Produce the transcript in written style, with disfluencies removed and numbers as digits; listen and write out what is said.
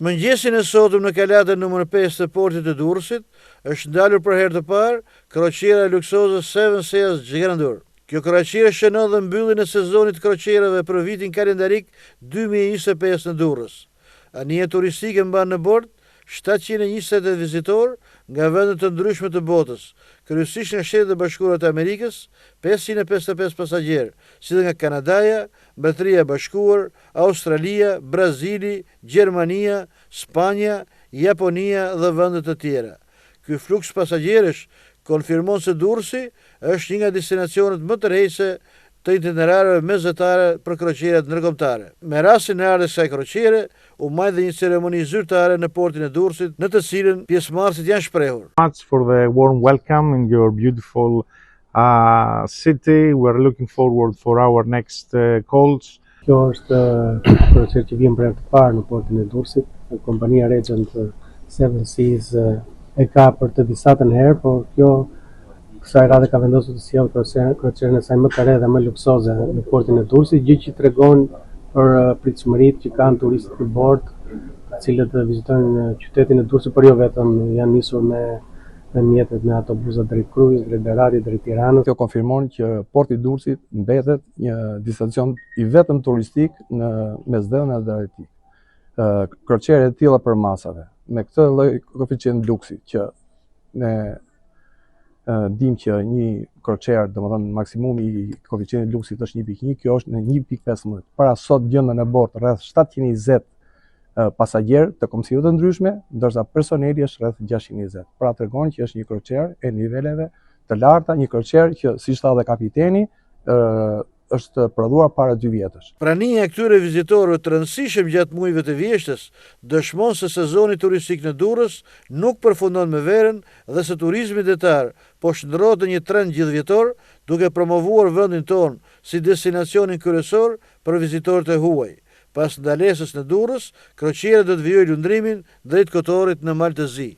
Mëngjesin e sotëm në kalatën numër 5 të portit të Durrësit është ndalur për herë të parë kroçiera luksoze Seven Seas Grandeur. Kjo kroçierë shënon dhe mbylljen e sezonit të kroçierave për vitin kalendarik 2025 në Durrës. Anija turistike mban në bord 728 vizitorë nga vende të ndryshme të botës, kryesisht nga Shtetet e Bashkuara të Amerikës, 555 pasagjerë, si dhe nga Kanadaja, Mbretëria e Bashkuar, Australia, Brazili, Gjermania, Spanja, Japonia dhe vende të tjera. Ky fluks pasagjerësh konfirmon se Durrësi është një nga destinacionet më tërheqëse të itinerareve mesdhetare për kroçierat ndërkombëtare. Me rastin e ardhjes së kësaj kroçiere, u mbajt dhe një ceremoni zyrtare në portin e Durrësit, në të cilën pjesëmarrësit janë shprehur. Much for the warm welcome in your beautiful city. We're looking forward for our next calls. Kjo është kroçierë që vjen për herë të parë në portin e Durrësit. Kompania Regent Seven Seas e ka për të disatën herë, por kjo kësaj radhe ka vendosur të sjellë kroçierën e saj më të re dhe më luksoze në portin e Durrësit, gjë që tregon për pritshmëritë që kanë turistët në bord, të cilët vizitojnë qytetin e Durrësit, por jo vetëm, janë nisur me mjetet, me autobusat drejt Krujës, drejt Beratit, drejt Tiranës. Kjo konfirmon që porti i Durrësit mbetet një destinacion i vetëm turistik në Mesdheun e Adriatik. Kroçiere e tilla përmasave, me këtë lloj koeficient luksi që ne dim që një kroçer, domethënë maksimumi i koeficientit luksit është 1.1, kjo është në 1.15. Para sot gjenden në bord rreth 720 pasagjerë të kombësive të ndryshme, ndërsa personeli është rreth 620. Pra tregon që është një kroçer e niveleve të larta, një kroçer që, siç tha dhe kapiteni, është prodhuar para 2 vjetësh. Prania e këtyre vizitorëve të rëndësishëm gjatë muajve të vjeshtës dëshmon se sezoni turistik në Durrës nuk përfundon me verën dhe se turizmi detar po shndërrohet në një trend gjithëvjetor, duke promovuar vendin tonë si destinacionin kryesor për vizitorët e huaj. Pas ndalesës në Durrës, kroçiera do të vijojë lundrimin drejt Kotorit në Mal të Zi.